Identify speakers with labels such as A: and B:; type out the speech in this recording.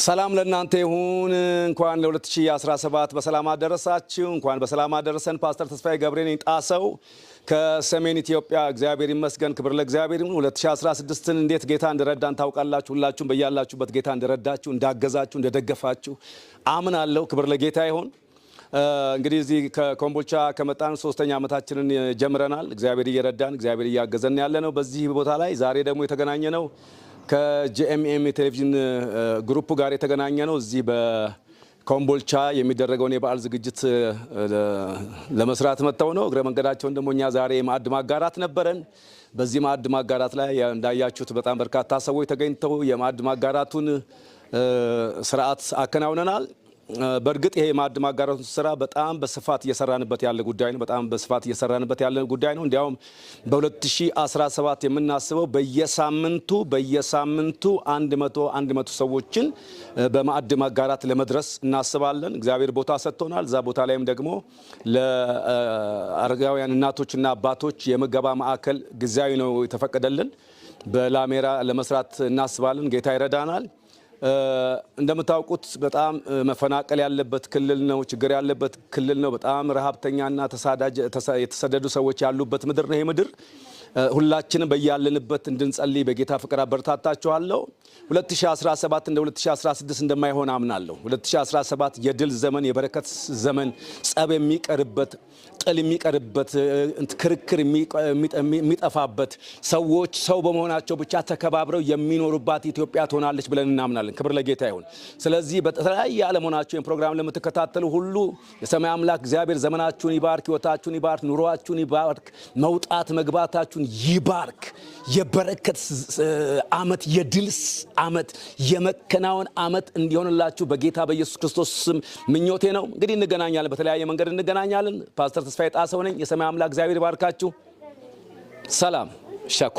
A: ሰላም ለእናንተ ይሁን። እንኳን ለ2017 በሰላም አደረሳችሁ። እንኳን በሰላም አደረሰን። ፓስተር ተስፋዬ ገብሬ ነኝ ጣሰው ከሰሜን ኢትዮጵያ። እግዚአብሔር ይመስገን፣ ክብር ለእግዚአብሔር ይሁን። 2016ን እንዴት ጌታ እንደረዳን ታውቃላችሁ። ሁላችሁም በያላችሁበት ጌታ እንደረዳችሁ፣ እንዳገዛችሁ፣ እንደደገፋችሁ አምናለሁ። ክብር ለጌታ ይሁን። እንግዲህ እዚህ ከኮምቦልቻ ከመጣን ሶስተኛ ዓመታችንን ጀምረናል። እግዚአብሔር እየረዳን እግዚአብሔር እያገዘን ያለ ነው በዚህ ቦታ ላይ። ዛሬ ደግሞ የተገናኘ ነው ከ JMM የቴሌቪዥን group ጋር የተገናኘ ነው። እዚህ በኮምቦልቻ የሚደረገውን የበዓል ዝግጅት ለመስራት መጥተው ነው። እግረ መንገዳቸውን ደግሞ እኛ ዛሬ የማዕድ ማጋራት ነበረን። በዚህ ማዕድ ማጋራት ላይ እንዳያችሁት በጣም በርካታ ሰዎች ተገኝተው የማዕድ ማጋራቱን ስርዓት አከናውነናል። በእርግጥ ይሄ የማዕድ ማጋራቱን ስራ በጣም በስፋት እየሰራንበት ያለ ጉዳይ ነው። በጣም በስፋት እየሰራንበት ያለ ጉዳይ ነው። እንዲያውም በ2017 የምናስበው በየሳምንቱ 100 100 ሰዎችን በማዕድ ማጋራት ለመድረስ እናስባለን። እግዚአብሔር ቦታ ሰጥቶናል። እዛ ቦታ ላይም ደግሞ ለአረጋውያን እናቶችና አባቶች የምገባ ማዕከል ጊዜያዊ ነው የተፈቀደልን። በላሜራ ለመስራት እናስባለን። ጌታ ይረዳናል። እንደምታውቁት በጣም መፈናቀል ያለበት ክልል ነው። ችግር ያለበት ክልል ነው። በጣም ረሃብተኛና ተሳዳጅ የተሰደዱ ሰዎች ያሉበት ምድር ነው ይሄ ምድር። ሁላችንም በያለንበት እንድንጸልይ በጌታ ፍቅር አበረታታችኋለሁ። 2017 እንደ 2016 እንደማይሆን አምናለሁ። 2017 የድል ዘመን፣ የበረከት ዘመን፣ ጸብ የሚቀርበት፣ ጥል የሚቀርበት፣ ክርክር የሚጠፋበት፣ ሰዎች ሰው በመሆናቸው ብቻ ተከባብረው የሚኖሩባት ኢትዮጵያ ትሆናለች ብለን እናምናለን። ክብር ለጌታ ይሁን። ስለዚህ በተለያየ ዓለም ሆናችሁ ይህን ፕሮግራም ለምትከታተሉ ሁሉ የሰማይ አምላክ እግዚአብሔር ዘመናችሁን ይባርክ፣ ሕይወታችሁን ይባርክ፣ ኑሯችሁን ይባርክ፣ መውጣት መግባታችሁን ይባርክ። የበረከት ዓመት፣ የድል ዓመት፣ የመከናወን ዓመት እንዲሆንላችሁ በጌታ በኢየሱስ ክርስቶስ ስም ምኞቴ ነው። እንግዲህ እንገናኛለን፣ በተለያየ መንገድ እንገናኛለን። ፓስተር ተስፋዬ ጣሰው ነኝ። የሰማይ አምላክ እግዚአብሔር ይባርካችሁ። ሰላም ሸኩ።